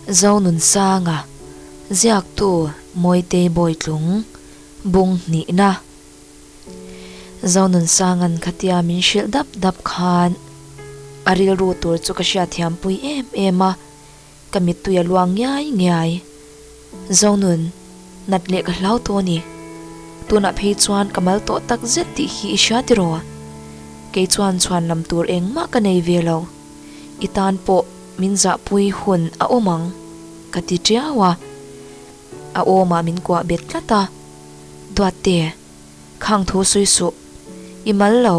Zonunsanga, Ziaktu Mawitei Bawitlung, Bung hnihna. Zonunsanga'n khatia min hrilh dap dap khan a rilru tur chu ka hriatthiampui em em a, ka mittui a luang ngiai ngiai. Zonun, nat leh ka hlau tawh a ni. Tunah phei chuan ka mal tawh tak zet tih hi i hria tiraw? Kei chuan chhuan lam tur engmah ka nei ve lo. I tan pawh min zahpui hun a awm ang, ka ti tiau a. A awmah min kuah bet tlat a. Duatte, khang thu sawi suh. I mal lo.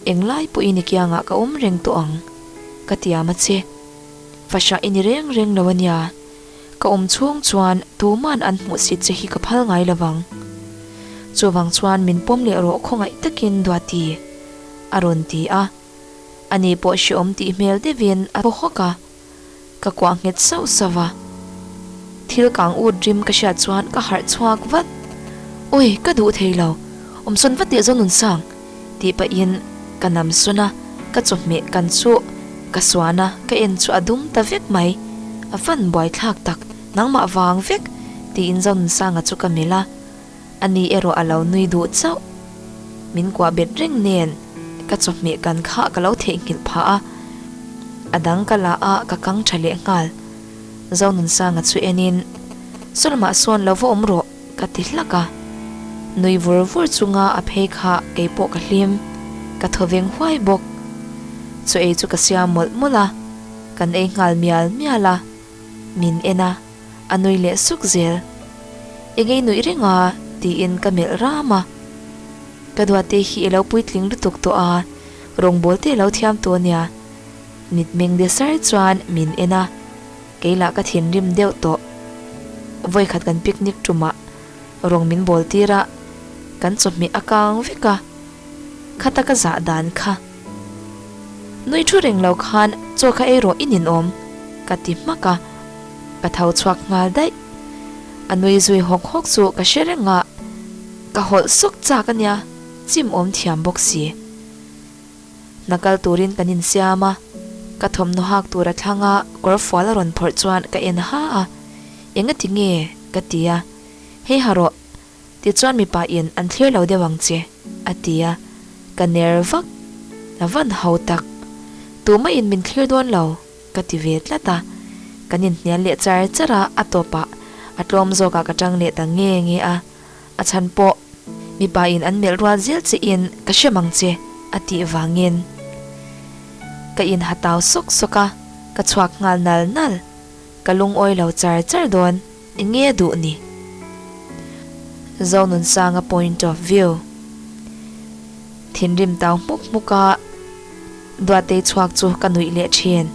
Englai pawhin i kiangah ka awm reng tawh ang, ka tiam a che. Fahrah i ni reng reng lo a nia. Ka awm chhung chuan tuman an hmuhsit che hi ka phal ngai lo vang. Chuvang chuan min pawm leh rawh khawngaih takin Duati, a rawn ti a. Ani pawh hreawm tih hmel deuhin a thaw hawk a, ka kuah nghet sauh sauh a. Thil kang ut rim ka hriat chuan ka harh chhuak vat. Awi, ka duh thei lo, awmsawn vat teh Zonunsang, tih pahin ka nam sawn a, ka chawhmeh kan chu ka suan a, ka en chu a dum ta vek mai. A van buaithlak tak, nangmah vang vek, tiin Zonunsanga chu ka melh a. Ani erawh a lo nui duh chauh. Min kuah bet reng nen ka chawhmeh kan kha ka lo theihnghilh phah a, a dang ka la a ka kang tha leh nghal. Zonunsanga chu enin, Saw lamah sawn lo va awm rawh ka ti hlak a. Nui vur vur chunga a phei kha keipawh ka hlim, ka thaw veng huai bawk. Chaw ei chu ka siam mawlh mawlh a, kan ei nghal mial mial a, min en a. A nui leh suk zel. Engei nuih reng a? tiin ka melh ram a. Ka duate hi i lo puitling lutuk tawh a, rawngbâwl te lo thiam tawh ania. Mitmeng de sar chuan min en a, kei lah ka thinrim deuh tawh. Vawikhat kan picnic ṭumah rawng min bawl tir a, kan chawhmeh a kang vek a, khata ka zah dan kha. Nui thu reng lo khan chaw kha ei rawh i ninawm, ka ti hmak a. Ka tho chhuak nghal daih. A nui zui hawk hawk chu ka hre reng a, ka hawlh sawk chak a nia, chim awm thiam bawk si. Hna kal turin kan insiam a, ka thawmhnaw hak tur a thlang a, kawr fual a rawn phawrh chuan ka en ha a, Engati nge? ka ti a, Hei ha rawh, tichuan mipa in an thlir lo deuh ang che, a ti a, ka ner vak, a van ho tak, tumah in min thlir dawn lo. Ka ti ve tlat a, kan inhnial leh char char a, a tawpah a tlawm zawkah ka tang leh ta nge nge a, a chhan pawh mipa in an melh rual zel che in ka hre mang che a tih vangin ka inha tau sawk sawk a, ka chhuak nghal nal nal, ka lungawi lo char char dawn enge duh ni? Zonunsanga point of view. Thinrim tau hmuk hmuk a. Duatei chhuak chu ka nuih leh thin.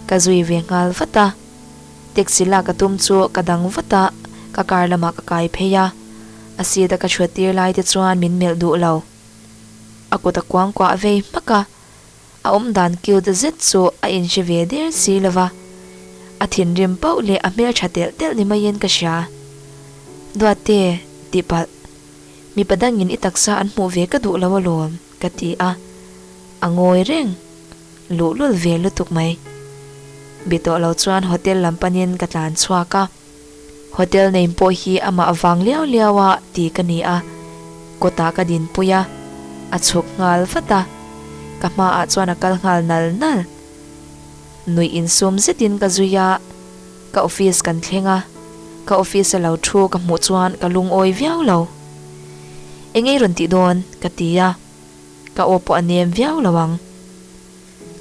Ka zui ve nghal vat a. Taxi lak a tum chu ka dang vat a, ka car lamah ka kai phei a. A seat a ka chhuat tir lai te chuan min melh duh lo. A kut a kuang kuah vei hmak a. A awm dan cute zet chu a inhre ve der si lo va. A thinrim pauh leh a hmeltha telh telh ni maiin ka hria. Duatte, tih palh. Mipa dangin i taksa an hmuh ve ka duh lo alawm, ka ti a. A ngawi reng. Luhlul ve lutuk mai. Bi tawh lo chuan hotel lam panin ka tlan chhuak a. Hotel name pawh hi amah vang liau liau a ti ka ni a. Kawtah ka dinpui a. A chhuk nghal vat a. Ka hmaah chuan a kal nghal nal nal. Nuih insum zetin ka zui a. Ka office kan thleng a, ka office a lo thu ka hmuh chuan ka lungawi viau lo. Engei rawn tih dawn? ka ti a, ka aw pawh a nem viau lo ang.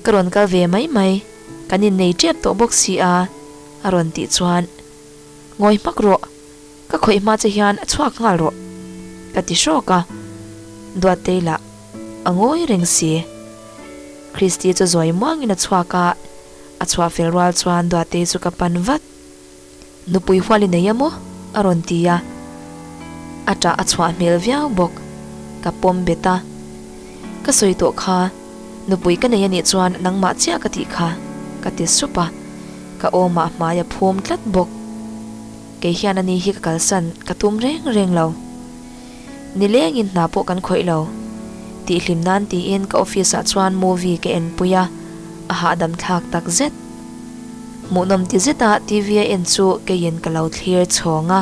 Ka rawn kal ve mai mai, kan innei tep tawh bawk si a, a rawn tih chuan, Ngawi hmak rawh, ka khawih hma che hian a chhuak nghal rawh, ka ti hrawk a, Duattei lah a ngawi reng si. Christy chu zawi muangin a chhuak a, A chhuah fel rual chuan Duatei chu ka pan vat. Nupui hual i nei a maw? a rawn ti a. A ṭah a chhuah hmel viau bawk. Ka pawm bet a. Ka sawi tawh kha, nupui ka nei a nih chuan nangmah chiah ka tih kha, ka ti sup a. Ka awmah hmai a phum tlat bawk. Kei hian ani hi ka kalsan ka tum reng reng lo. Nilengin hna pawh kan khawih lo. Tihhlim nan tiin ka office ah chuan movie ka enpui a, a hahdam thlak tak zet. Hmuhnawm ti zeta TV a en chu keiin ka lo thlir chhawng a.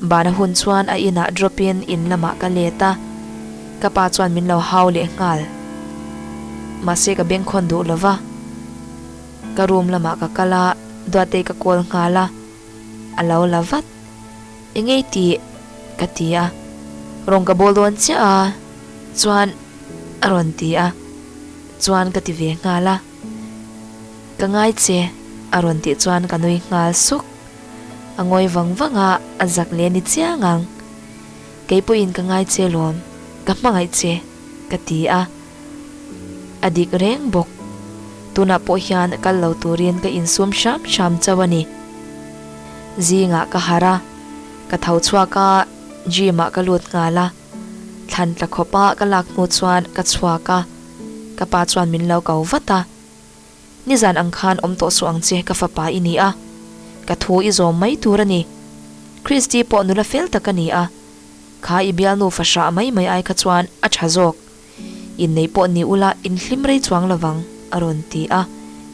Bana hun chuan a inah drop in in lamah ka let a, ka pa chuan min lo hau leh nghal. Mahse ka bengkhawn duh lo va. Ka room lamah ka kal a, Duatei ka call nghal a, a lo la vat. Engei tih? ka ti a, rawn ka bawl dawn chiah a, chuan a rawn ti a, chuan ka ti ve nghal a. Ka ngai che a rawn tih chuan ka nui nghal suk. A ngawi vang vang a, a zak leh ni chiang ang. Kei pawhin ka ngai che lawm, ka hmangaih che ka ti a. A dik reng bawk. Tunah pawh hian kal lo turin ka insum hram hram chauh a ni. Zingah ka harh a, ka tho chhuak a, gym ah ka lut nghal a. Thlan tla khawpa ka lak hnu chuan ka chhuak a, ka pa chuan min lo ko vat a. Nizan ang khan awm tawh suh ang che ka fapa i ni a, ka thu i zawm mai tur a ni. Christy pawh nula fel tak a ni a, kha i bialnu fahrah mai mai ai kha chuan a tha zawk. Innei pawh ni ula inhlim rei chuang lovang a rawn ti a,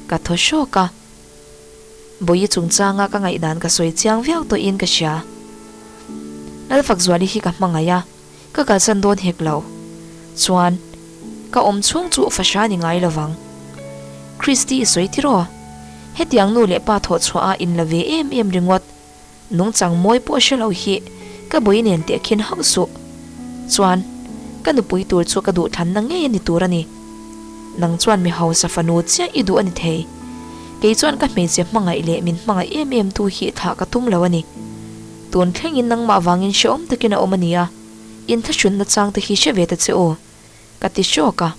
ka thaw hrawk a. Bawihi chungchanga ka ngaihdan ka sawi chiang viau tawhin ka hria. Lalfakzuali hi ka hmangaih a, ka kalsan dawn hek lo. Chuan, ka awm chhung chu fahra ni ngai lovang. Christy i sawi tiraw? Hetiang nu leh pa thawh chhuah a in la ve em em ringawt. Nungchang mawi pawh hre lo hi ka bawi nen teh khin hauh suh. Chuan, ka nupui tur chu ka duhthlanna ngei a ni tur a ni. Nang chuan mi hausa fanu chiah i duh a ni thei. Kei chuan ka hmeichhe hmangaih leh min hmangaih em em tu hi thlah ka tum lo a ni. Tun thlengin nangmah vangin hrehawm takin a awm a nia, inthlahrunna chang te hi hre ve ta che u, ka ti hrawk a.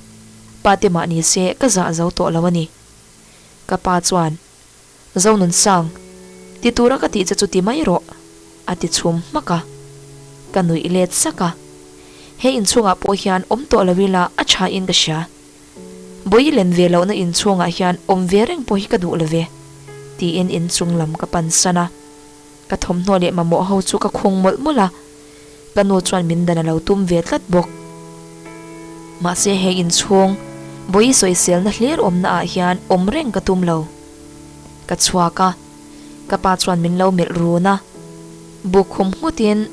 Pa te mah ni se ka zah zo tawh lo a ni. Ka pa chuan Zonunsang, ti tura ka tih che chu ti mai rawh, a ti chhum hmak a. Ka nuih let sak a. He inchhungah pawh hian awm tawh lo ila a tha in ka hria. Bawi len ve lohna inchhungah hian awm ve reng pawh hi ka duh lo ve, tiin inchung lam ka pan san a. Ka thawmhnaw leh mamawh ho chu ka khung mawlh mawlh a, ka nu chuan min dan a lo tum ve tlat bawk. Mahse he inchhung bawi sawiselna hlir awmna ah hian awm reng ka tum lo. Ka chhuak a, ka pa chuan min lo melh run a, buk khum nghutin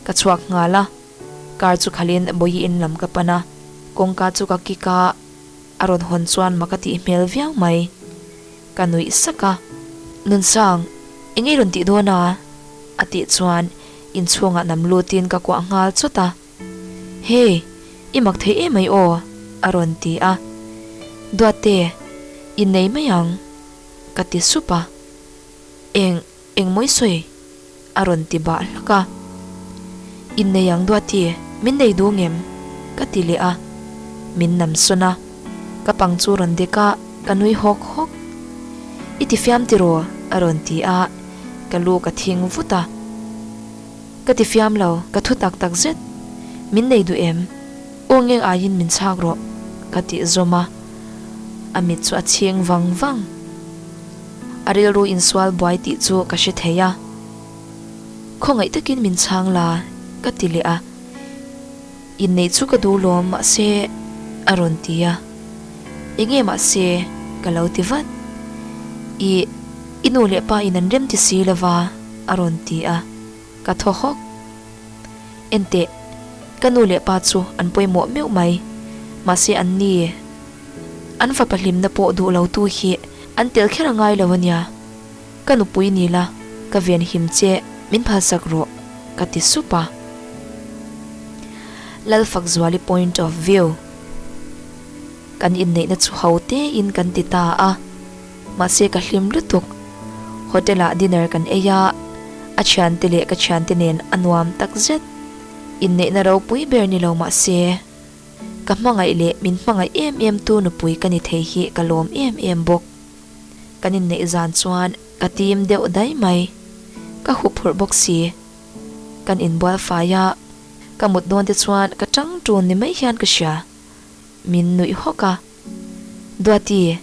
ka chhuak nghal a, car chu khalhin bawi in lam ka pan a, kawngka chu ka kik a, a rawn hawn chuan mak a tih hmel viau mai. Ka nuih sak a, Nunsang, eng ei rawn tih dawn a? a tih chuan inchhungah nam lutin ka kuah nghal chawt a. Hey, i mak thei em mai aw, a rawn ti a. Duatte, innei mai ang, ka ti sup a. Eng, eng mawi sawi? a rawn ti bah hlak a. Innei ang Duati, min nei duh ngem? ka ti leh a. Min nam sawn a, ka pang chu rawn dek a, ka nui hawk hawk. I ti fiam tiraw? a rawn ti a, ka lu ka thing vut a. Ka ti fiam lo, ka thu tak tak zet. Min nei duh em? Aw ngeng aiin min chhak rawh, ka tih zawm a. A mit chu a chhing vang vang. A rilru insual buai tih chu ka hre thei a. Khawngaih takin min chhang la, ka ti leh a. Inneih chu ka duh lawm mahse a rawn ti a. Enge mahse ka lo ti vat. Ih, i nu leh pa in an rem ti si lova a rawn ti a. Ka thaw hawk. Enteh, ka nu leh pa chu an pawimawh meuh mai. Mahse an ni. An fapa hlimna pawh duh lo tu hi an tel kher a ngai lo a nia. Ka nupui ni la, ka ven him che, min phalsak rawh, ka ti sup a. Lalfakzuali point of view. Kan inneihna chu ho tein kan ti ta a, mahse ka hlim lutuk. Hotel ah dinner kan ei a, a thiante leh ka thiante nen a nuam takzet. Inneihna ropui ber ni lo mahse. Ka hmangaih leh min hmangaih em em tu nupui ka ni thei hi ka lawm em em bawk. Kan inneih zan chuan ka tim deuh dai mai. Ka huphurh bawk si. Kan inbual fai a, ka mut dawn te chuan ka tang tun ni mai hian ka hria. Min nuih hawk a. Duati,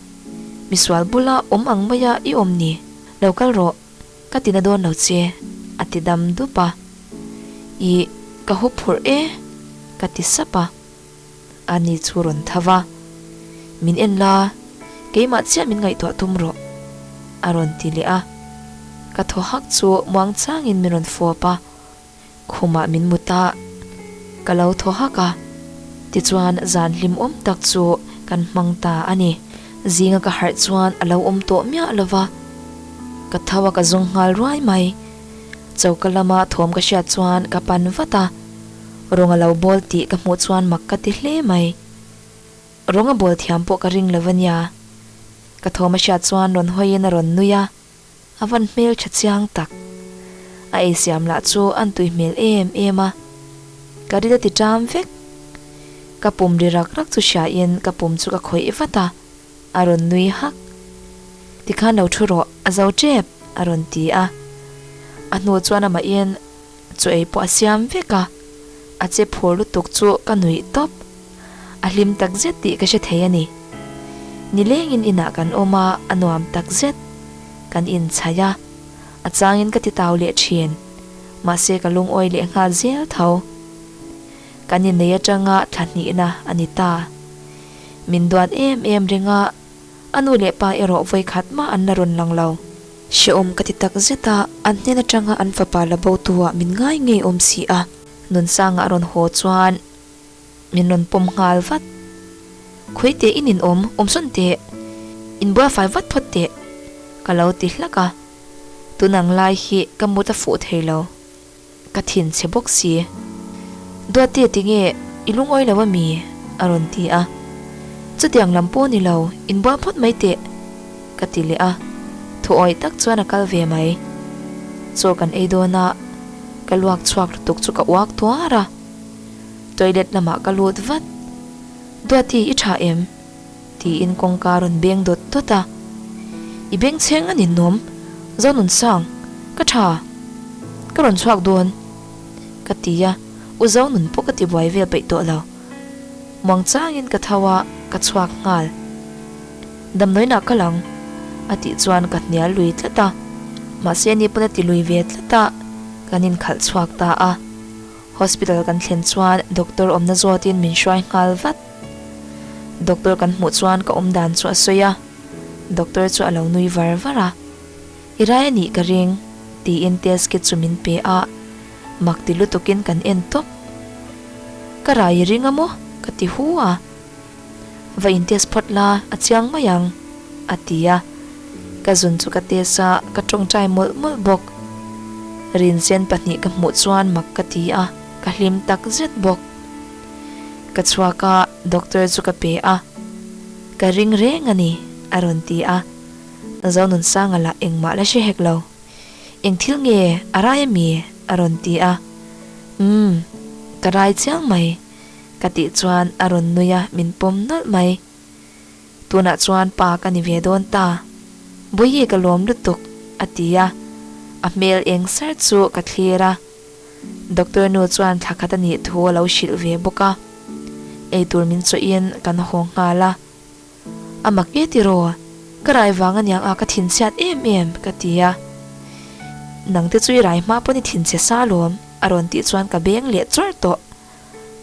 misual bula awm ang maia i awm ni, lo kal rawh. Ka ti na dawn lo che, a ti dam dup a. Ih, ka hup phurh e, ka ti sap a. Ani chu rawn tha va. Min en la, keimah chiah min ngaihtuah tum rawh. A rawn ti leh a. Ka thaw hak chu muang changin min rawn fawp a. Khumah min mut a, ka lo thaw hak a. Tichuan zan hlimawm tak chu kan hmang ta a ni. Zinga ka harh chuan a lo awm tawh miah lo va, ka tho a ka zawng nghal ruai mai. Choka lama thawm ka hriat chuan ka pan vat a, rawng a lo bawl tih ka hmuh chuan mak ka ti hle mai. Rawng a bawl thiam pawh ka ring lo a nia. Ka thawm a hriat chuan rawn hawiin a rawn nui a. A van hmel tha chiang tak. A ei siam lah chu an tui hmel em em a. Ka ril a ti ṭam vek. Ka pum ri rak rak chu hriain ka pum chu ka khawih vat a, a rawn nui hak. Tikhan lo thu rawh, a zo ṭep, a rawn ti a. A hnu chuan amahin Chu ei pawh a siam vek a, a che phur lutuk chu ka nuih tawp. A hlim tak zet tih ka hre thei a ni. Nilengin inah kan awm a, a nuam tak zet. Kan inchhaih a, a changin ka ti tau leh thin. Mahse ka lungawi leh nghal zel tho. Kan innei atanga thla hnihna a ni ta. Min duat em em reng a, a nu leh pa erawh vawikhat mah an la rawn lang lo. Hrehawm ka ti tak zet a, an hnen atanga an fapa la bo tu ah min ngai ngei awm si a. Nunsanga a rawn haw chuan min rawn pawm nghal vat. Khawi teh in inawm, awm sawn teh, inbual fai vat phawt teh, ka lo ti hlak a. Tunang lai hi ka mut a fuh thei lo. Ka thin chhe bawk si. Duatte tinge i lungawi lo ami? a rawn ti a. Chutiang lam pawh ni lo, inbual phawt mai teh ka ti leh a. Thuawih tak chuan a kal ve mai. Chaw kan ei dawn a, ka luak chhuak lutuk chu ka uak tuar a. Toilet lamah ka lut vat. Duati i tha em? Tiin kawngka a rawn beng dawt dawt a. I beng chheng a ninawm, Zonunsang, ka tha, ka rawn chhuak dawn, ka ti a, U Zonun pawh ka ti buai vel peih tawh lo. Muang changin ka tho a, ka chhuak nghal. Damdawiinah ka lang, a tih chuan ka hnial lui tlat a, mahse ani pawn a ti lui ve tlat a, kan inkhalh chhuak ta a. Hospital kan thlen chuan doctor awmna zawtin min hruai nghal vat. Doctor kan hmuh chuan ka awm dan chu a sawi a, doctor chu a lo nui var var a. I rai a nih ka ring, tiin test kit chu min pe a, mak ti lutukin kan en tawp. Ka rai i ring a maw? ka ti hu a. Va in test phawt la, a chiang mai ang, a ti a. Ka zun chu ka test a, ka tawngtai mawlh mawlh bawk. Rinsen pahnih ka hmuh chuan mak ka ti a, ka hlim tak zet bawk. Ka chhuak a, doctor chu ka pe a. Ka ring reng a ni, a rawn ti a. Zonunsanga lah engmah la hre hek lo. Eng thil nge a rai a mi? a rawn ti a. Umm, ka rai chiang mai, ka tih chuan a rawn nui a, min pawm nawlh mai. Tunah chuan pa ka ni ve dawn ta. Bawihi ka lawm lutuk, a ti a. A hmel eng sar chu ka thlir a. Doctor nu chuan thla khat a nih thu a lo hrilh ve bawk a, eitur min chawhin kan haw nghal a. A mak e tiraw, ka rai vang aniang a ka thinchhiat em em ka ti a. Nangte chu i rai hma pawn i thinchhe sa alawm a rawn tih chuan ka beng leh chawrh tawh.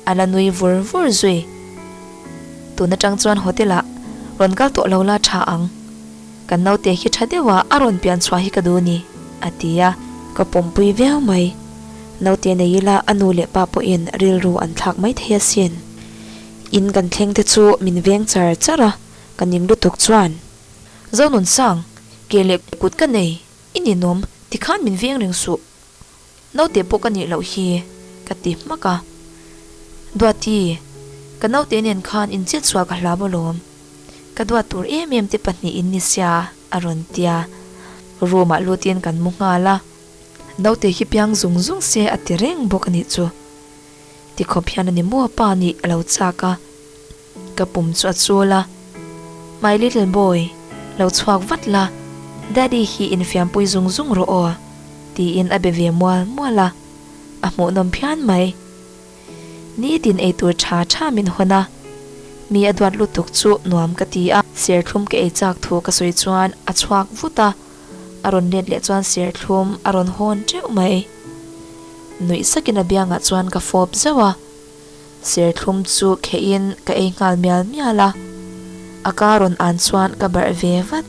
A la nui vur vur zui. Tun atang chuan hotel ah rawn kal tawh lo la tha ang. Kan naute hi tha deuh a a rawn pian chhuah hi ka duh ni, a ti a. Ka pawmpui viau mai. Naute nei ila a nu leh pa pawhin rilru an thlak mai thei asin. In kan thleng te chu min veng char char a, ka ning lutuk chuan. Zonunsang, ke leh kut ka nei, i ninawm, tikhan min veng reng suh. Naute pawh ka nih loh hi, ka ti hmak a. Duati, ka naute nen khan inchil chhuah ka hlau alawm. Ka duat tur em em te pahnih in ni sia, a rawn ti a. Room ah lutin kan mu nghal a. Naute hi piang zung zung se a ti reng bawk a nih chu. Tikhawp hian a ni maw pa nih a lo chak a. Ka pum chu a chul a, My little boy, lo chhuak vat la, Daddy hi infiampui zung zung rawh aw, tiin a be ve mual mual a, a hmuhnawm phian mai. Nitin eitur tha tha min hawn a, mi a duat lutuk chu nuam ka ti a. Serthlum ka ei chak thu ka sawi chuan a chhuak vut a, a rawn let leh chuan serthlum a rawn hawn teuh mai. Nuih sakin a biangah chuan ka fawp zauh a. Serthlum chu khehin ka ei nghal mial mial a, a ka rawn an chuan ka barh ve vat.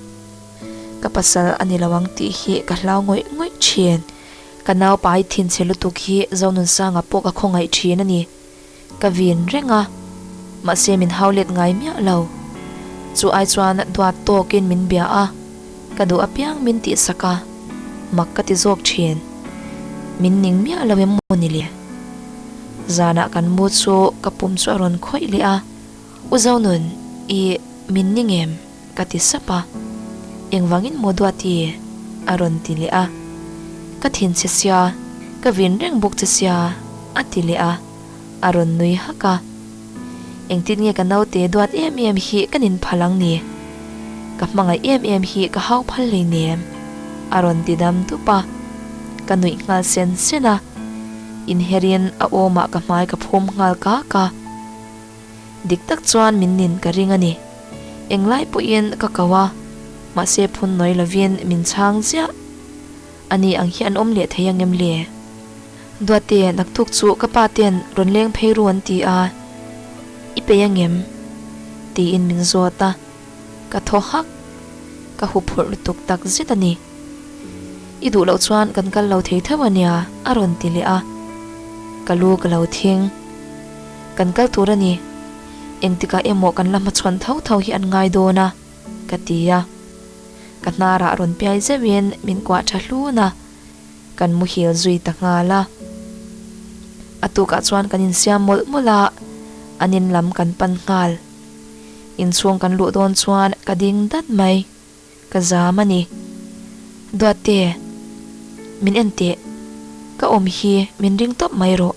Ka pasal a ni lo ang tih hi ka hlau ngawih ngawih thin. Ka naupai thinchhe lutuk hi Zonunsanga pawh ka khawngaih thin a ni. Ka vin reng a, mahse min hau let ngai miah lo. Chu ai chuan duat tawkin min bia a, ka duh apiang min tihsak a, mak ka ti zawk thin. Min ning miah lo em maw ni le? Zanah kan mu chu ka pum chu a rawn khawih leh a, U Zonun, i min ning em? Ka ti sap a, Engvangin maw Duati? a rawn ti leh a, Ka thin che sia, ka vin reng bawk che sia a ti leh a, a rawn nui hak a. Engtin nge ka naute duat em em hi ka nin phal ang ni? Ka hmangaih em em hi ka hau phal hleinem a rawn ti dam dup a, ka nuih nghal sen sen a, inherin a awmah ka hmai ka phum nghal kak a. Dik tak chuan min nin ka ring a ni. Englai pawhin ka ko a, mahse phun nawi lovin min chhang ziah. Ani ang hi an awm leh thei ang em le? Duate, naktuk chu ka pa ten rawn leng phei ru an ti a, i peih ang em? tiin min zawt a, ka thaw hak. Ka huphurh lutuk tak zet a ni. I duh loh chuan kan kal lo thei theuh a nia, a rawn ti leh a. Ka lu ka lo thing. Kan kal tur a ni. Engtikah emaw kan la hmachhawn tho tho hi an ngai dawn a, ka ti a. Ka hnarah rawn piai zeuhin min kuah tha hlun a, kan muhil zui ta nghal a. A tukah chuan kan insiam mawlh mawlh a, an in lam kan pan nghal. Inchhung kan luh dawn chuan ka ding dat mai. Ka zam a ni. Duatte, min en teh. Ka awm hi min ring tawp mai rawh,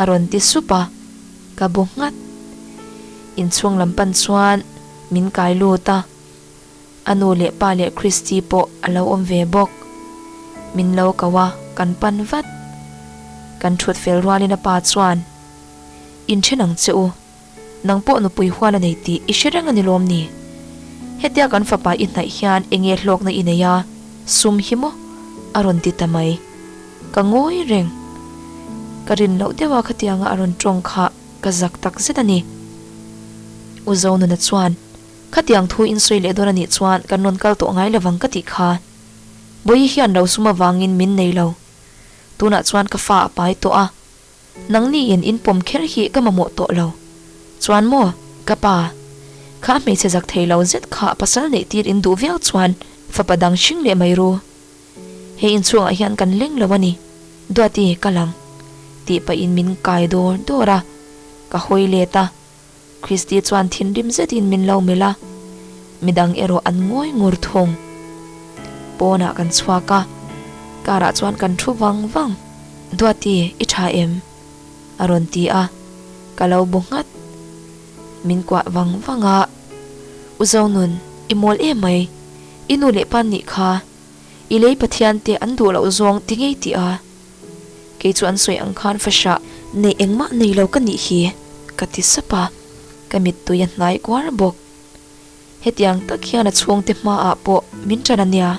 a rawn ti sup a, ka bu nghat. Inchhung lam pan chuan min kai lut a, a nu leh pa leh Christy pawh a lo awm ve bawk. Min lo ko a, kan pan vat. Kan thut fel rualin a pa chuan, Inthen ang che u. Nang pawh nupui hual a nei tih i hre reng a ni lawm ni? Hetia kan fapa i hnaih hian enge hlawkna i nei a, sum hi maw? A rawn ti ta mai. Ka ngawi reng. Ka rin loh deuha khatianga a rawn tawng kha ka zak tak zet a ni. U Zonuna chuan, Khatiang thu in sawi leh dawn a nih chuan kan rawn kal tawh ngai lovang ka tih kha. Bawihi hian lo sum avangin min nei lo. Tunah chuan ka fa a pai tawh a. Nangni in in pawm kher hi ka mamawh tawh lo. Chuan maw, ka pa, kha hmeichhe zak thei lo zet kha pasal neih tir in duh viau chuan fapa dang hring leh mai ru. He inchhungah hian kan leng lo a ni, Duati ka lang, tih pahin min kai dawr dawr a, ka hawi let a. Christy chuan thinrim zetin min lo melh a, midang erawh an ngawi ngur thung. Pawnah kan chhuak a, car ah chuan kan thu vang vang. Duati, i tha em? a rawn ti a, ka lo bu nghat. Min kuah vang vang a, U Zonun, i mawl em mai, i nu leh pa nih kha, i lei Pathian te an duh loh zawng ti ngei tih a. Kei chu an sawi ang khan fahrah neih engmah nei lo ka nih hi, ka ti sap a, ka mittui a hnai kuar bawk. Hetiang tak hian a chhungte hmaah pawh min ṭan a nia,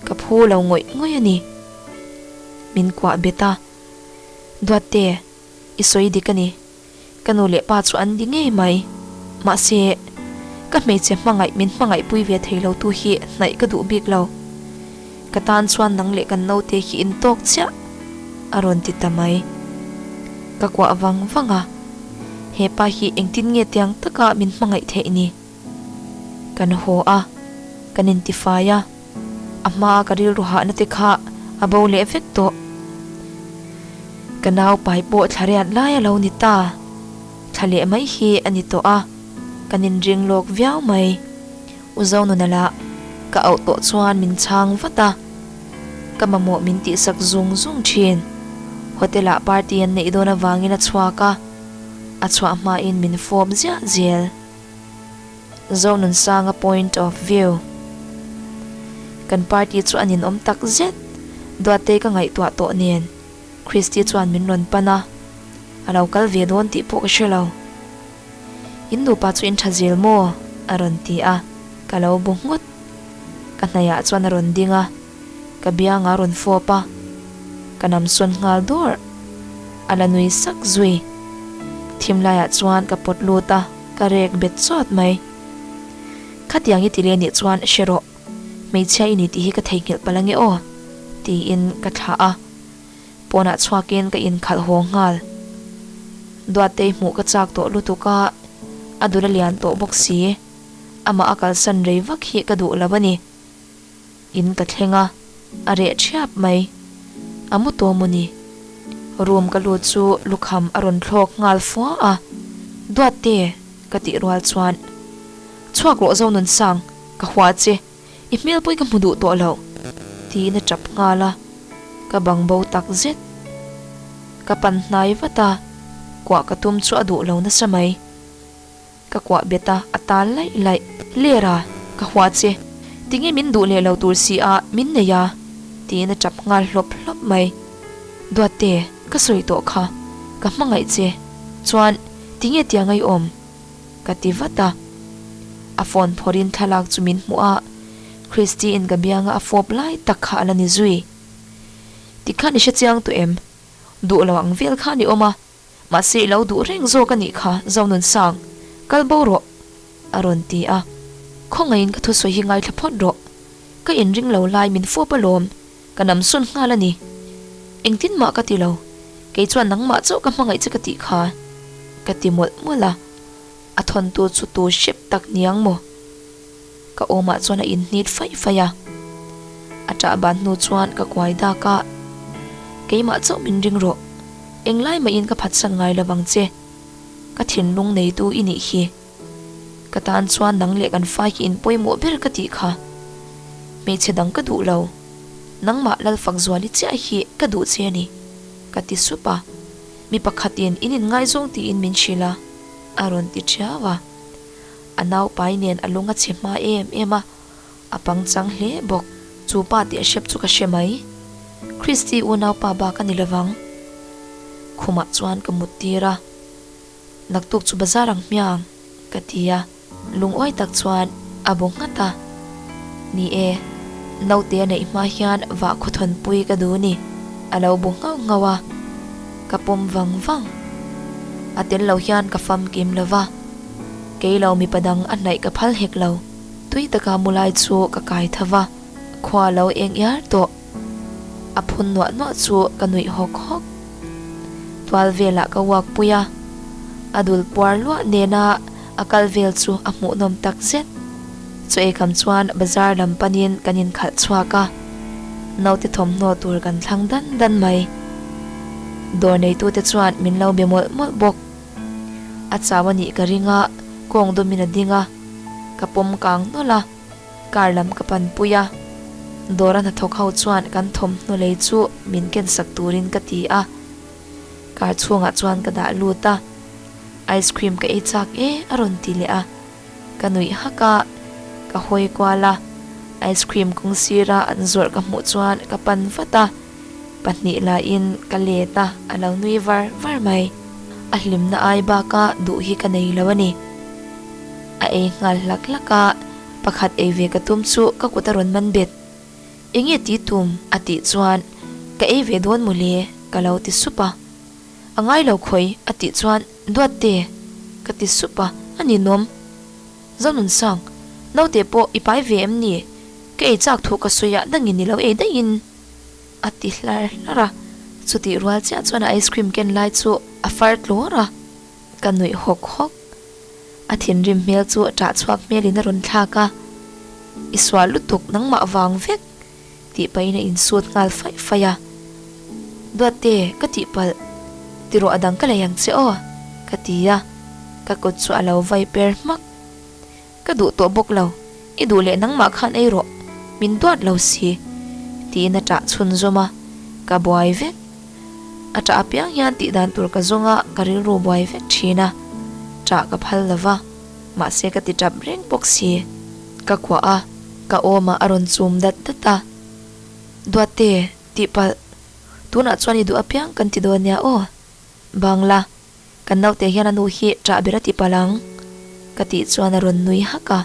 ka phu lo ngawih ngawih a ni. Min kuah bet a, Duatte, i sawi dik a ni. Ka nu leh pa chu an di ngei mai. Mahse, ka hmeichhe hmangaih min hmangaihpui ve thei lo tu hi hnaih ka duh bik lo. Ka tan chuan nang leh kan naute hi in tawk chiah, a rawn ti ta mai. Ka kuah vang vang a, he pa hi engtin nge tiang taka min hmangaih theih ni? Kan haw a, kan intifai a, a hmaa ka rilru hahna te kha a bo leh vek tawh. Ka nau pai pawh thla riat lai a lo ni ta, thla leh mai hi a ni tawh a, kan inring lawk viau mai. U Zonuna lah ka auh tawh chuan min chhang vat a, ka mamawh min tihsak zung zung thin. Hotel ah party an neih dawn avangin a chhuak a, a chhuah hmain min fawp ziah zel. Zonunsanga point of view. Kan party chu a ninawm tak zet, Duatei ka ngaihtuah tawh nen Christy chuan min rawn pan a, a lo kal ve dawn tih pawh ka hre lo. In nupa chu in tha zel maw? a rawn ti a, ka lo bu nghut. Ka hnaihah chuan a rawn ding a, ka biangah a rawn fawp a, ka nam sawn nghal dawrh. A la nui sak zui. Thim laiah chuan ka pawt lut a, ka rek bet chawt mai. Khatiang i ti leh nih chuan hre rawh. Hmeichhia i ni tih hi ka theihnghilh palh ange aw, tiin ka thlah a. Pawnah chhuakin ka inkhalh haw nghal. Duattei hmuh ka chak tawh lutuk a, a dul a lian tawh bawk si. Amah a kalsan rei vak hi ka duh lo a ni. In ka thleng a, a reh thiap mai. A mu tawh maw ni? Room ka lut chu lukham a rawn thlawk nghal fua a, Duatte! ka tih rual chuan, Chhuak rawh Zonunsang, ka hua che, i hmel pawh i ka hmu duh tawh lo, tiin a tap nghal a, ka bang bo tak zet. Ka pan hnai vat a, kuah ka tum chu a duh lo nasa mai. Ka kuah bet a, a tal laih laih. Ler a, ka hua che, tinge min duh leh lo tur si a, min nei a, tiin a tap nghal hlawp hlawp mai. Duatte, ka sawi tawh kha, ka hmangaih che, chuan tinge tia ngaihawm? Ka ti vat a. A phone phawrhin thlalak chu min hmuh a, Christy-in ka bianga a fawp lai tak kha a la ni zui. Tikhan i hre chiang tawh em? Duh lo ang vel khan i awm a, mahse i lo duh reng zawk a nih kha Zonunsang, kal bo rawh, a rawn ti a. Khawngaihin ka thusawi hi ngaithla phawt rawh. Ka inring lo lai min fawp alawm, ka namsawn nghal a ni. Engtin mah ka ti lo, kei chuan nangmah chauh ka hmangaih che ka tih kha, ka ti mawlh mawlh a. A thawntu chu tu hrep tak niang maw? Ka awmah chuan a inhnit faih faih a. A ṭah ban hnu chuan ka kuai dak a, Keimah chauh min ring rawh. Englai mahin ka phatsan ngai lo vang che. Ka thinlung neitu i nih hi. Ka tan chuan nang leh kan fai hi in pawimawh ber ka tih kha. Hmeichhe dang ka duh lo. Nangmah Lalfakzuali chiah hi ka duh che a ni, ka ti sup a. Mi pakhatin in inngaizawng tiin min hrilh a, a rawn ti ṭhiau a. A naupai nen a lung a chhe hma em em a, a pangchang hle bawk. Chu pa tih a hrep chu ka hre mai. Christy unaupa bak a ni lovang. Khumah chuan ka mut tir a, Naktuk chu bazar ang hmiang, ka ti a. Lungawi tak chuan a bu nghat a. Ni e, naute a neih hma hian vah khawthawnpui ka duh ni. A lo bu nghauh nghauh a, ka pawm vang vang. A tel lo hian ka famkim lo va, kei lo mipa dang a hnaih ka phal hek lo. Tui taka mu lai chu ka kai tho va, khua lo eng iar tawh. A phun nuah nuah chu ka nuih hawk hawk. Tual velah ka uak pui a, a dul puar luah nena a kal vel chu a hmuhnawm tak zet. Chaw ei kham chuan bazar lam panin kan inkhalh chhuak a, naute thawmhnaw tur kan thlang dan dan mai. Dawr neitute chuan min lo be mawlh mawlh bawk. A chau a nih ka ring a, kawng dawmin a ding a, ka pawm kang nawlh a, car lam ka panpui a. Dawr a hnathawk ho chuan kan thawmhnaw lei chu min kensak turin ka ti a, car chhungah chuan ka dah lut a. Ice cream ka ei chak e a rawn ti leh a, ka nuih hak a, ka hawi kual a, ice cream kawng sira an zawrh ka hmuh chuan ka pan vat a, pahnih laiin ka let a, a lo nui var var mai. A hlimna ai baka duh hi ka nei lo a ni. A ei nghal hlak hlak a, pakhat ei ve ka tum chu ka kut a rawn man bet. Enge ti tum? a tih chuan ka ei ve dawn mawle ka lo ti sup a. A ngai lo khawi a tih chuan Duatte ka ti sup a, a ninawm. Zonunsang, naute pawh i pai ve em ni? Ka ei chak thu ka sawi a, dangin i lo ei daihin a ti hlar hlar a. Chutih rual chiah chuan a ice cream ken lai chu a far tlawr a, ka nuih hawk hawk. A thinrim hmel chu ṭah chhuak hmelin a rawn thlak a, I sual lutuk nangmah vang vek. Tih pahin a insut nghal faih faih a. Duatte, ka tihpalh. Tirawh a dang ka lei ang che aw, ka ti a. Ka kut chu a lo vai per hmak. Ka duh tawh bawk lo, i duh leh nangmah khan ei rawh, min duat lo si, tiin a ṭah chhunzawm a, ka buai vek. A ṭah apiang hian tih dan tur ka zawng a, ka rilru buai vek ṭhin a, ṭah ka phal lo va, mahse ka ti ṭap reng bawk si. Ka kuah a, ka awmah a rawn chum dat dat a. Duatte, tihpalh, tunah chuan i duh apiang kan ti dawn nia aw. Bangla, kan naute hian a nu hi ṭah ber a ti palh ang, ka tih chuan a rawn nui hak a.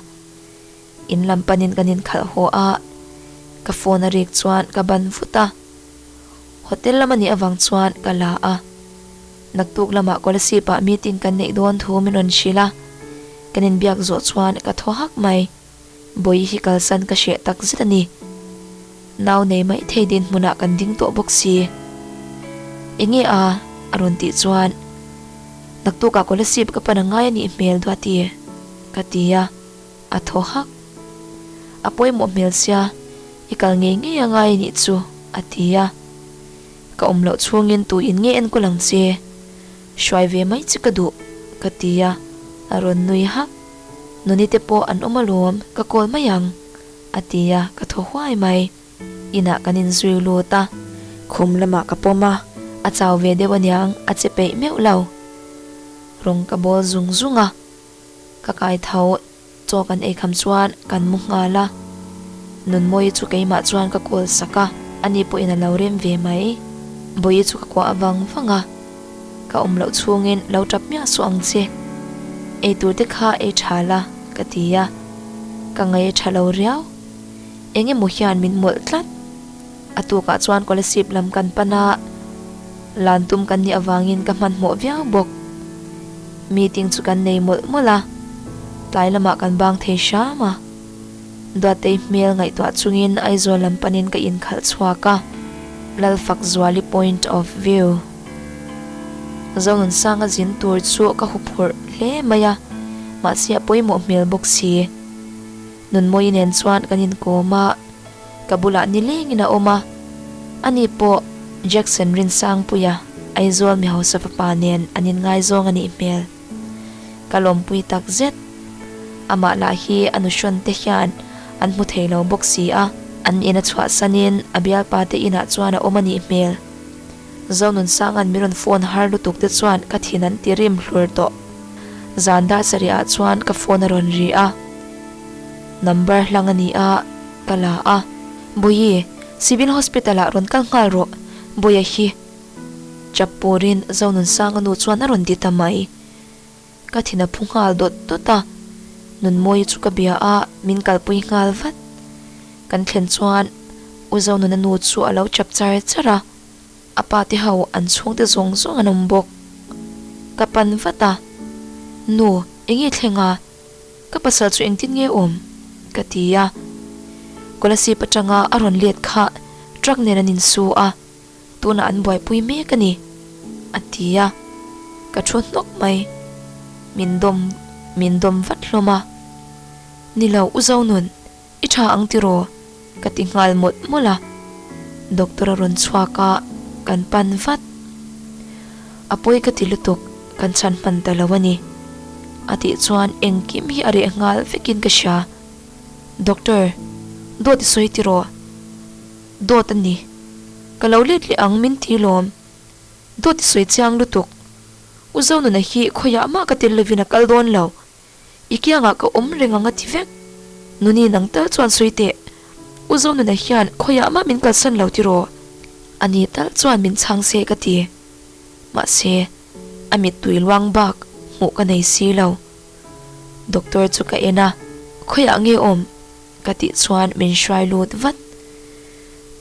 In lam panin kan inkhalh haw a, ka phone a rik chuan ka ban vut a. Hotel lam a nih avang chuan ka la a. Naktuk lamah Kolasib ah meeting kan neih dawn thu min rawn hrilh a, kan inbiak zawh chuan ka thaw hak mai. Bawihi hi kalsan ka hreh tak zet a ni. Nau nei mai thei dinhmunah kan ding tawh bawk si. Enge a? a rawn tih chuan, Naktukah Kolasib ka pan a ngai a nih hmel Duati, ka ti a, a thaw hak. A pawimawh hmel sia, i kal ngei ngei a ngai a nih chu, a ti a. Ka awm loh chhungin tu in nge enkawl ang che? Hruai ve mai che ka duh, ka ti a, a rawn nui hak. Nuni te pawh an awm alawm, ka call mai ang. A ti a, ka thaw huai mai. Inah kan inzui lut a, khum lamah ka pawm a, a chau ve deuh aniang, a che peih meuh lo. Rawng ka bawl zung zung a, ka kai tho, chaw kan ei kham chuan kan mu nghal a. Nunmawii chu keimah chuan ka call sak a, ani pawhin a lo rem ve mai. Bawihi chu ka kuah vang vang a, ka awm loh chhungin lo tap miah suh ang che. Ei tur te kha ei tha la, ka ti a. Ka ngaih a tha lo riau. Eng emaw hian min mawlh tlat. A tukah chuan Kolasib lam kan pan a, lan tum kan nih avangin ka hmanhmawh viau bawk. Meeting chu kan nei mawlh mawlh a, tlai lamah kan bang thei hram a. Duatei hmel ngaihtuah chungin Aizawl lam panin ka inkhalh chhuak a, Lalfakzuali point of view. Zonunsanga zin tur chu ka huphurh hle mai a, mahse a pawimawh hmel bawk si. Nunmawii nen chuan kan inkawm a, ka bulah nilengin a awm a, ani pawh Jackson Rinsangpuia Aizawl mi hausa fapa nen an inngaizawng a nih hmel. Ka lawmpui tak zet. Amah lah hi a nuhrawn te hian an hmu thei lo bawk si a, an in a chhuahsanin a bialpa te inah chuan a awm a nih hmel. Zonunsanga'n min rawn phone har lutuk te chuan ka thin an ti rim hlur tawh. Zan dar sarih ah chuan ka phone a rawn ri a. Number hlang a ni a, ka la a. Bawihi, Civil Hospital ah rawn kal nghal rawh, Bawiha hi. Chap purin Zonunsanga nu chuan a rawn ti ta mai. Ka thin a phu nghal dawt dawt a, Nunmawii chu ka bia a, min kalpui nghal vat. Kan thlen chuan U Zonuna nu chu a lo chap char char a, a pa te ho an chhungte zawng zawng an awm bawk. Ka pan vat a, Nu, eng nge thleng a? Ka pasal chu engtin nge awm? ka ti a. Kolasib atanga a rawn let kha truck nen an insu a. Tunah an buaipui mek a ni, a ti a, ka thu hnawk mai. Min dawm min dawm vat hlawm a. Ni lo, U Zonun, i tha ang tiraw? ka ti nghal mawlh mawlh a. Doctor a rawn chhuak a, kan pan vat. A pawi ka ti lutuk, kan chhan hman ta lo a ni, a tih chuan engkim hi a reh nghal vekin ka hria. Doctor, dawt i sawi tiraw? Dawt a ni. Ka lo let leh ang min ti lawm. Dawt i sawi chiang lutuk. U Zonuna hi khawiah mah ka tel lovin a kal dawn lo. I kiangah ka awm reng ang a ti vek. Nuni nang tal chuan sawi teh. U Zonuna hian khawiah mah min kalsan lo tiraw? A ni tal chuan min chhang se ka ti. Mahse, a mittui luang bak hmuh ka nei si lo. Doctor chu ka en a, khawiah nge awm? Ka tih chuan min hruai lut vat.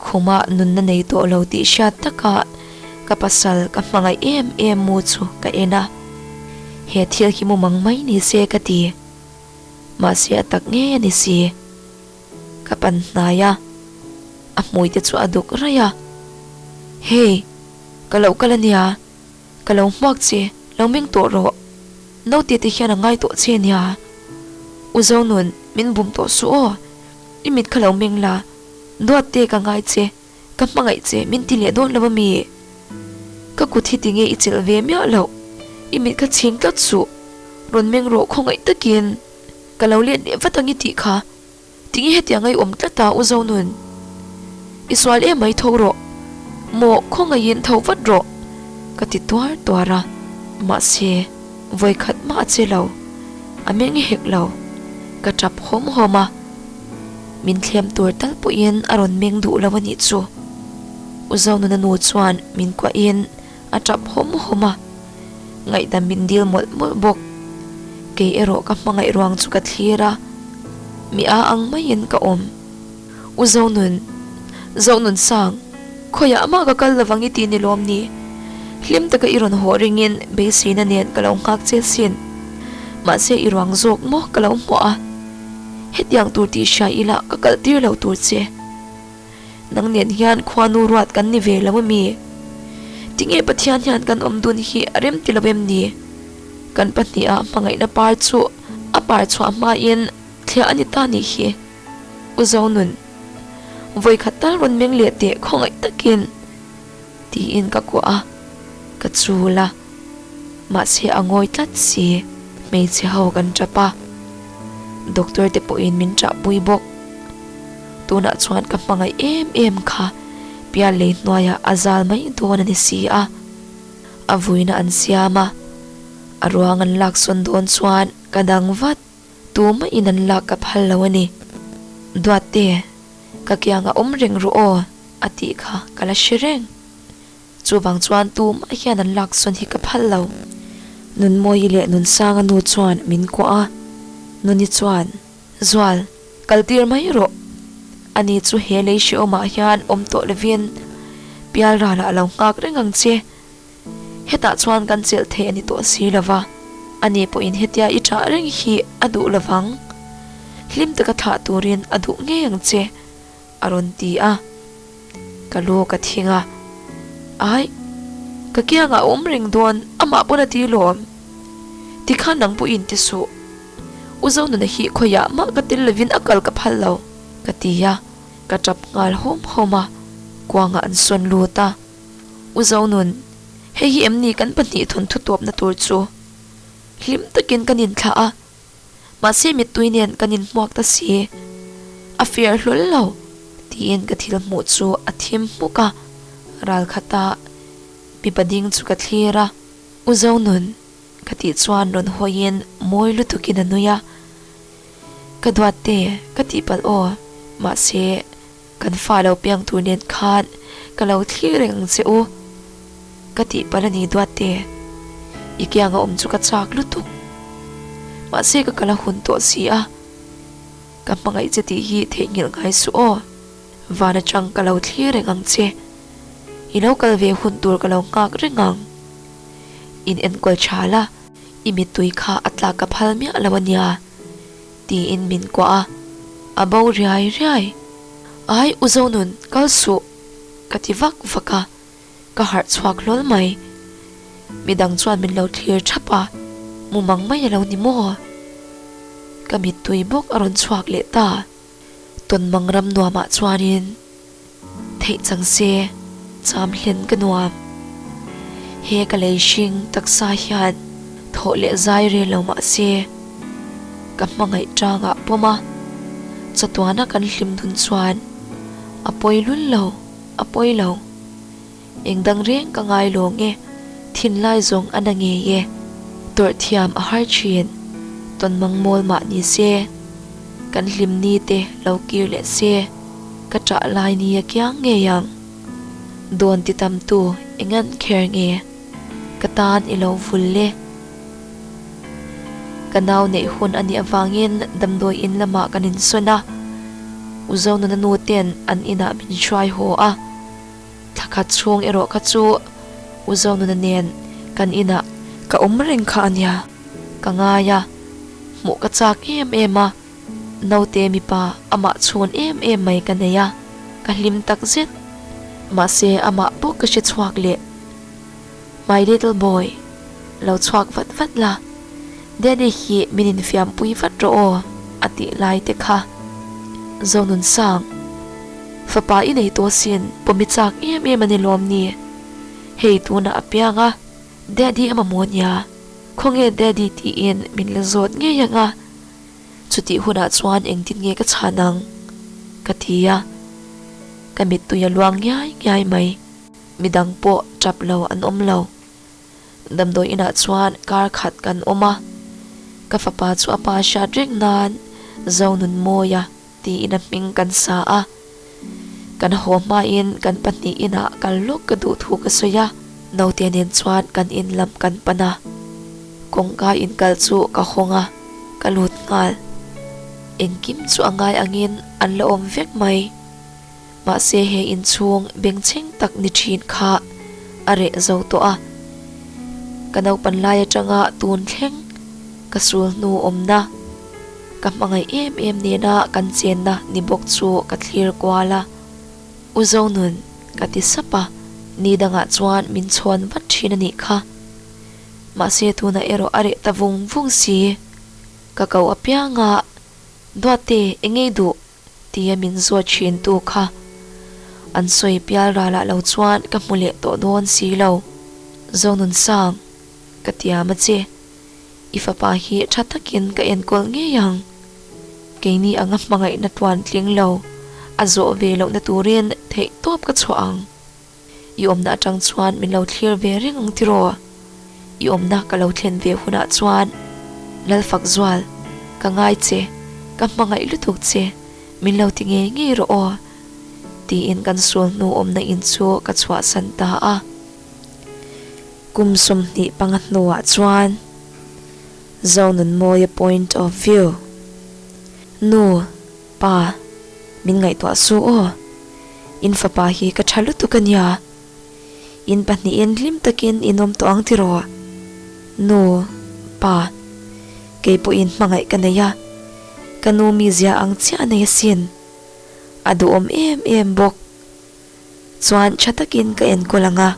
Khumah nunna nei tawh lo tih hriat takah ka pasal ka hmangaih em em mu chu ka en a. He thil hi mumang mai ni se ka ti. Mahse a tak ngei a ni si. Ka pan hnai a, a hmui te chu a duk raih a. Hey, ka loh kal a nia. Ka lo hmuak che, lo meng tawh rawh. Naute te hian a ngai tawh che nia. U Zonun, min bum tawh suh aw. I mit kha lo meng la. Duat te ka ngai che, ka hmangaih che min ti leh dawn lo a mi? Ka kut hi tinge i chelh ve miah loh. I mit kha chhing tlat suh. Rawn meng rawh khawngaih takin. Ka lo let leh vat ang i tih kha. Tinge hetiang a i awm tlat a, U Zonun? I sual em mai tho rawh. Maw, khawngaihin tho vat rawh, ka ti tuar tuar a. Mahse, vawikhat mah a che lo. A meng hek lo. Ka tap hawm hawm a. Min thlem tur tal pawhin a rawn meng duh lo a nih chu. U Zonuna nu chuan min kuahin a tap hawm hawm a. Ngaihdam min dil mawlh mawlh bawk. Kei erawh ka hmangaih ruang chu ka thlir a, mi a ang maiin ka awm. U Zonun, Zonun sang, khawiah mah ka kal lovang i ti ni lawm ni? Hlim taka i rawn haw ringin beiseina nen ka lo nghak che sin. Mahse i ruang zawk maw ka lo hmuah a. Hetiang tur tih hria ila ka kalh tir lo tur che. Nang nen hian khuanu ruat kan ni ve lo ami? Tinge Pathian hian kan awm dun hi a rem ti lo em ni? Kan pahniha hmangaihna par chu a par chhuah hmain thliah a ni ta nih hi. U Zonun, vawikhat tal rawn meng leh teh khawngaih takin tiin ka kuah a, ka chul a. Mahse a ngawi tlat si, hmeichhe ho kan tap a, doctor te pawhin min ṭahpui bawk. Tunah chuan ka hmangaih em em kha pial lei hnuaiah a zal mai dawn a ni si a. A vuina an siam a, a ruang an laksawn dawn chuan ka dang vat. Tumah in an lak ka phal lo a ni. Duatte, ka kiangah awm reng rawh aw a tih kha ka la hre reng. Chuvang chuan tumah hian an laksawn hi ka phal lo. Nunmawi leh Nunsanga nu chuan min kuah a, Nuni chuan, Zual, kal tir mai rawh. Ani chu he lei hrehawmah hian awm tawh lovin pialralah a lo nghak reng ang che. Hetah chuan kan chelh thei a ni tawh si lo va, ani pawhin hetia i ṭah reng hi a duh lovang. Hlim taka thlah turin a duh ngei ang che. A rawn ti a, ka lu ka thing a, Aih, ka kiangah a awm reng dawn, amah pawn a ti lawm. Tikhan nang pawhin ti suh. U Zonuna hi khawiah mah ka tel lovin a kal ka phal lo, ka ti a, ka tap nghal hawm hawm a, kuangah an sawn lut a. U Zonun, hei hi em ni kan pahnih thawnthu tawpna tur chu? Hlim takin kan inthlah a. Mahse mittui nen kan inhmuak ta si, a fair hlawl lo tiin ka thil hmuh chu a thim hmuk a, ral khata mipa ding chu ka thlir a, U Zonun ka tih chuan rawn hawiin mawi lutukin a nui a, Ka duatte ka tihpalh aw, mahse Kan fa lo piang tur nen khan ka lo thlir reng ang che u. Ka tih palh a ni Duatte. I kianga awm chu ka chak lutuk. Mahse ka kal a hun tawh si a. Ka hmangaih che tih hi theihnghilh ngai suh aw. Van atang ka lo thlir reng ang che. I lo kal ve hun tur ka lo nghak reng ang. In enkawl tha la, i mittui kha a tlak ka phal miah lo a nia. Tiin min kuah a, a bo riai riai. Ai U Zonun, kal suh! ka ti vak vak a, ka harh chhuak hlawl mai. Midang chuan min lo thlir thap a, mumang mai a lo ni maw? Ka mittui bawk a rawn chhuak leh ta. Tawnmang ram nuamah chuanin. Theih chang se, cham hlen ka nuam. He ka lei hring taksa hian thawh leh zai rel lo mah se, ka hmangaih tangah pawm a, chatuana kan hlim dun chuan a pawi lul lo, a pawi lo. Eng dang reng ka ngai lawng e, thinlai zawng a na ngei e. Tawrh thiam a har thin, tawnmang mawl mah ni se, kan hlim ni te lo kir leh se, ka ṭah lai ni a kiang ngei ang. Dawn ti tam tu eng an kher nge, ka tan i lo vul e. Ka nau neih hun a nih avangin damdawi in lamah kan insawn a, U Zonuna nu ten an inah min hruai haw a. Thla khat chhung erawh kha chu U Zonuna nen kan inah ka awm reng kha a nia, ka ngai a, hmuh ka chak em em a, naute mipa amah chhun em em mai ka nei a, ka hlim tak zet. Mahse amah bawk ka hre chhuak leh, My little boy, lo chhuak vat vat la, Daddy hi min infiampui vat rawh aw a tih lai te kha. Zonunsang. Fapa i nei tawh sin, pawmi chak em em a ni lawm ni? Hei tunah a piang a, Daddy a mamawh nia, khawnge Daddy tiin min la zawt ngei ang a, chutih hunah chuan engtin nge ka chhan ang? Ka ti a, ka mittui a luang ngiai ngiai mai, midang pawh tap lo an awm lo. Damdawi inah chuan kar khat kan awm a, ka fapa chu a pa hriat reng nan Zonunmawia tiin a hming kan sa a. Kan haw hmain kan pahnih inah kal lawk ka duh thu ka sawi a, naute nen chuan kan in lam kan pan a. Kawngka inkal chu ka hawng a, ka lut nghal. Engkim chu a ngai angin an la awm vek mai. Mahse he inchhung bengchheng tak ni thin kha a reh zo tawh a. Ka naupan lai atanga tun thleng ka sul hnu awmna. Ka hmangaih em em nena kan chenna ni bawk chu ka thlir kual a. U Zonun, ka ti sap a, ni dangah chuan min chhawn vat thin a nih kha. Mahse tunah erawh a reh ta vung vung si. Ka ko apiang a, Duatte, eng ei duh? Tia min zawt thin tu kha. An sawi pial ralah lo chuan ka hmu leh tawh dawn si lo. Zonun sang, ka tiam a che. I fapa hi tha takin ka enkawl ngei ang. Keini anga hmangaihna tuan tling lo, a zawh ve lohna turin theih tawp ka chhuah ang. I awmna atang chuan min lo thlir ve reng ang tiraw? I awmna ka lo thlen ve hunah chuan Lalfakzual, ka ngai che, ka hmangaih lutuk che, min lo ti ngei ngei rawh aw, tiin kan sul hnu awmna in chu ka chhuahsan ta a. Kum 25 hnuah chuan Zonunmawia point of view, Nu, Pa, min ngaihtuah suh aw. In fapa hi ka tha lutuk a nia. In pahnihin hlim takin in awm tawh ang tiraw? Nu, Pa, kei pawhin hmangaih ka nei a, ka nu mizia ang chiah a nei asin. A duhawm em em bawk. Chuan tha takin ka enkawl ang a,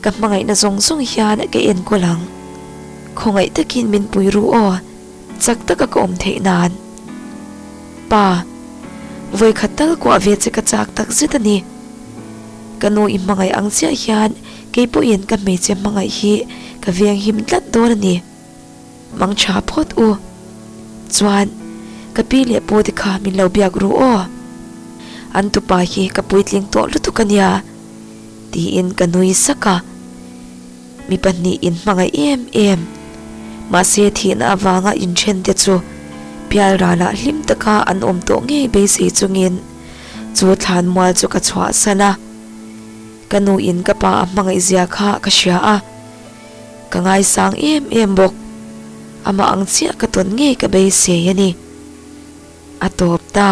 ka hmangaihna zawng zawng hian ka enkawl ang. Khawngaih takin min pui ru aw, chak taka ka awm theih nan. Pa, vawikhat tal kuah ve che ka chak tak zet a ni. Ka nu i hmangaih ang chiah hian kei pawhin ka hmeichhe hmangaih hi ka venghim tlat dawn a ni. Mang tha phawt u. Chuan, ka pi leh pu te kha min lo biak ru aw. An tupa hi ka puitling tawh lutuk a nia, tiin ka nui sak a. Mi pahnih in hmangaih em em. Mahse thihna avanga inthen te chu pialralah hlim taka an awm tawh ngei beisei chungin chu thlanmual chu ka chhuahsan a. Ka nu in ka pa a hmangaih zia kha ka hria a. Ka ngaisang em em bawk. Amah ang chiah ka tawn ngei ka beisei a ni. A tawp ta.